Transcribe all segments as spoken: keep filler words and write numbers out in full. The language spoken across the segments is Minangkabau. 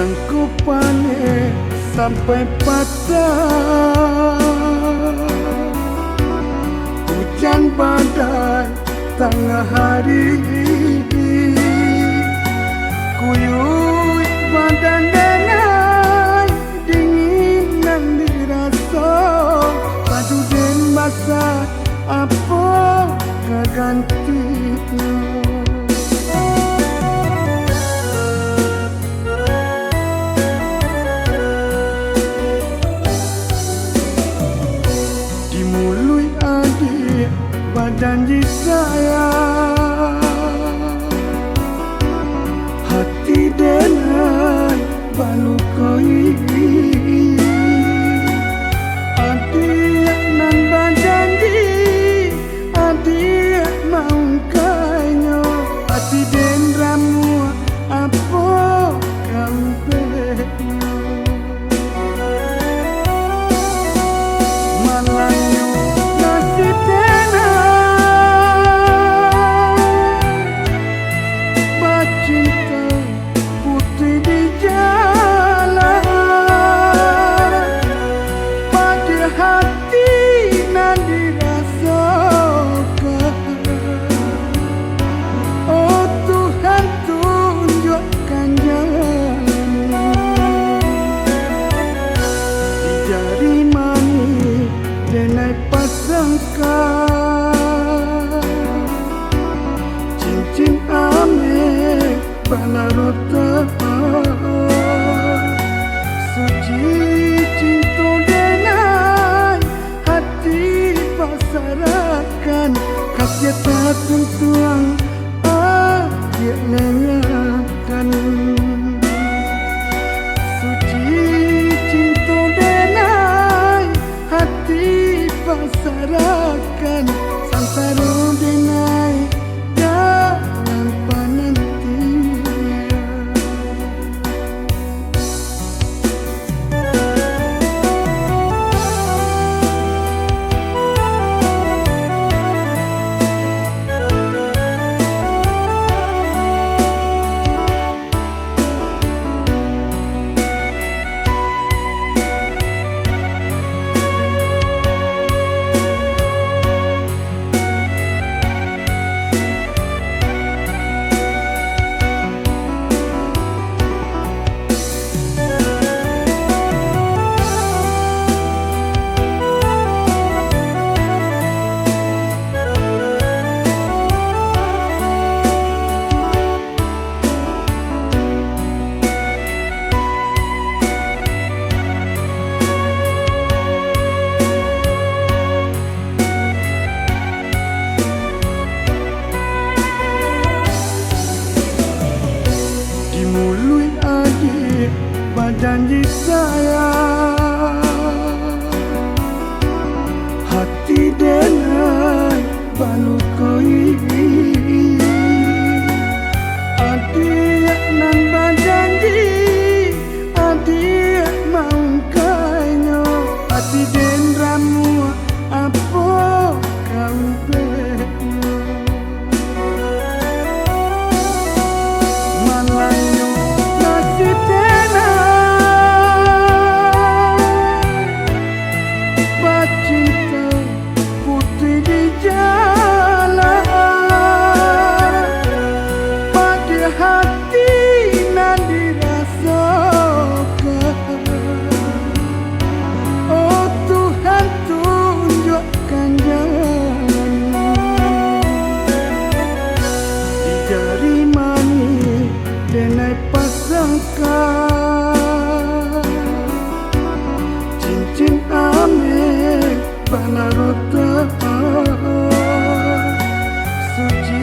Ku paneh sampai patah, ujan badai tangah hari. Kuyuik badan denai, dingin nan diraso, baju den basah, apo ka gantinyo? Di muluik adiak bajanji sayang, hati denai balukoi. Adiak nan bajanji, adiak maungkainyo, ati den ramuah, apo ka ubeknyo? Malanyo nasib denai, bacinto putuih di jalan, padiah hati nan dirasokan. Oh Tuhan, tunjuakkan jalan, di jari manih denai pasangkan, cincin ameh bana rota. Suci cinto denai, hati pasarahkan, kasiah tatuntuang, adiak lengahkan. Suci cinto denai, hati pasarahkan, sansaro denai dalam panantian. Di muluik adiak bajanji sayang, hati denai balukoi. Adiak nan bajanji, adiak maungkainyo, ati den ramuah, apo ka ubeknyo? Malanyo nasib denai, bacinto putuih di jalan, padiah hati nan dirasokan. Oh Tuhan, tunjuakkan jalan, di jari manih denai pasangkan, cincin ameh bana rota. Suci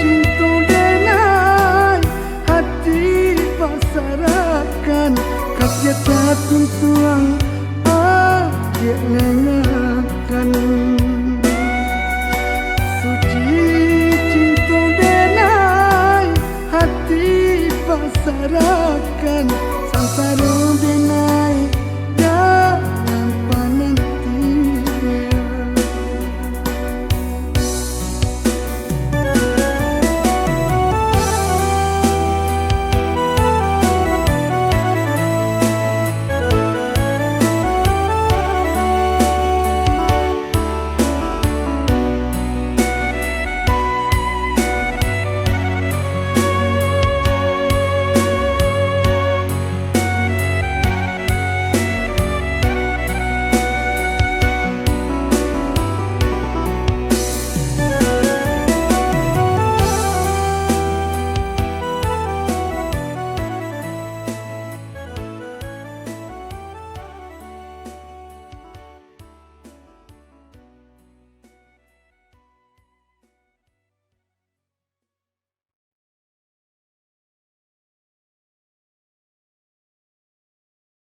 cinto denai, hati pasarahkan, kasiah tatuntuang, adiak lengahkan. Suci cinto denai, hati pasarahkan, sansaro denai